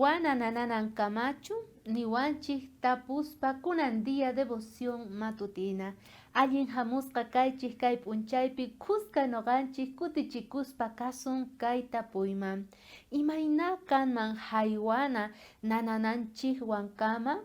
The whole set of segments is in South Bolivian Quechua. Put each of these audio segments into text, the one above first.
Jaywana nananankamachu? Niwanchik tapuspa kunan día devoción matutina. Allin hamusqa kaychik kay p'unchaypi khuska noqanchik kutichikuspa kasun kay tapuyman. Imayná kanman jaywana nanananchikwankama?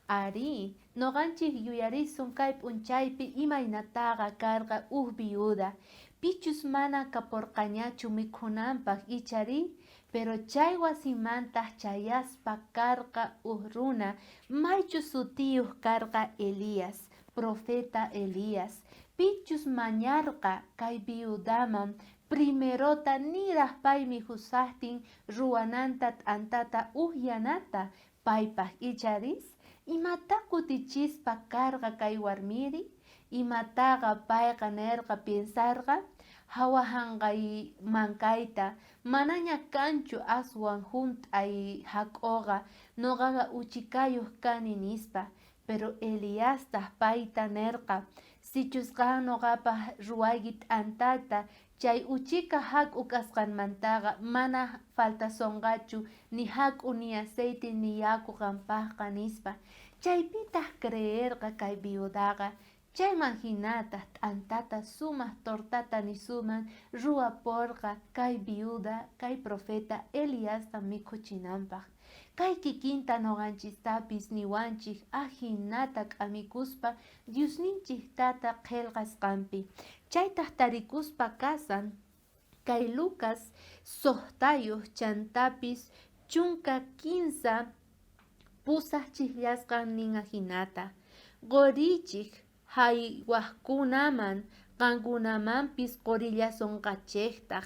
Arí, noqanchik yuyarisun kay p'unchaypi imaynataqa karqa uj viuda, pichus mana kaporqañachu mikhunanpaj icharí? Pero chay wasimantaj chayaspa karqa uj runa maychus sutiyoj karqa Elías, profeta Elías, pichus mañarqa kay viudaman primerota niraj pay mikhusajtin ruwananta t'antata ujyanata paypaj icharis? Imatá kutichispa karqa kay warmiri? Imataqa payqa nerqa piensarqa? Jawa janqaymankayta manaña kanchu aswan junt'ay jak'oqa, noqaqa uchikayoj kani nispa. Pero Eliastaj payta nerqa, Sichus qan noqapaj ruwayki t'antata, chay uchika jak'u kasqanmantaqa mana faltasonqachu ni jak'u ni aceite ni yaku qanpajqa, nispa. Chaypitaj creerqa kay viudaqa. Chayman jinataj t'antata sumaj tortata nisuman ruwaporqa kay viuda kay profeta Eliasta mikhuchinanpaj. Kay kikinta noqanchistapis niwanchej ajinata k'amikuspa Diosninchej Tata qhelqasqanpi. Chaytaj tarikuspa kasan kay Lucas sojtayoj chantapis 13 pusaj chijllasqan nin ajinata, Qoriychej jaywajkunaman, qankunamanpis qorillasonqachejtaj.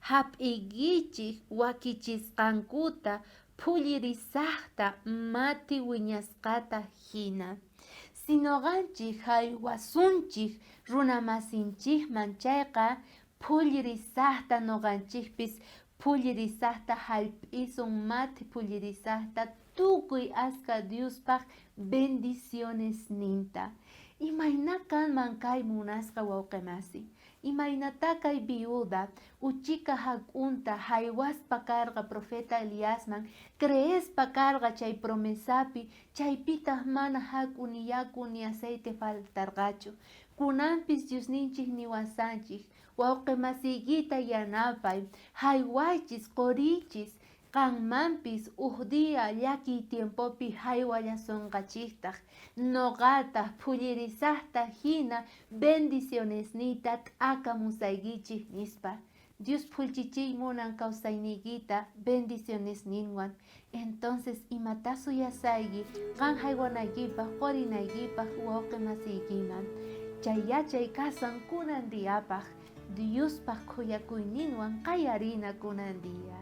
Jap'iykichej wakichisqankuta phullirisajta mati wiñasqata jina. Si noqanchej jaywasunchej runamasinchejman chayqa, phullirisajta noqanchejpis phullirisajta jallp'isun mati phullirisajta tukuy aska Diospaj bendicionesninta. Imayná kanman kay munasqa wawqemasi? Imaynatá kay viuda uchika jak'unta jaywaspa karqa profeta Eliasman, creespa karqa chay promesapi, chaypitaj mana jak'u ni yaku ni aceite faltarqachu. Kunanpis Diosninchej niwasanchej, Wawqemasiykita yanapay, jaywaychis, qoriychis, qanmanpis uj día llakiy tiempopi jaywallasonqachejtaj, noqataj phullirisajta jina bendicionesniyta t'akamusaykichej, nispa. Dios phullchichiy munan kawsayniykita bendicionesninwan. Entonces imatá suyasayki qan jaywanaykipaj, qorinaykipaj wawqe masiykiman? Chay yachay kasan kunan diapaj, Diospaj khuyakuyninwan qayarina kunan día.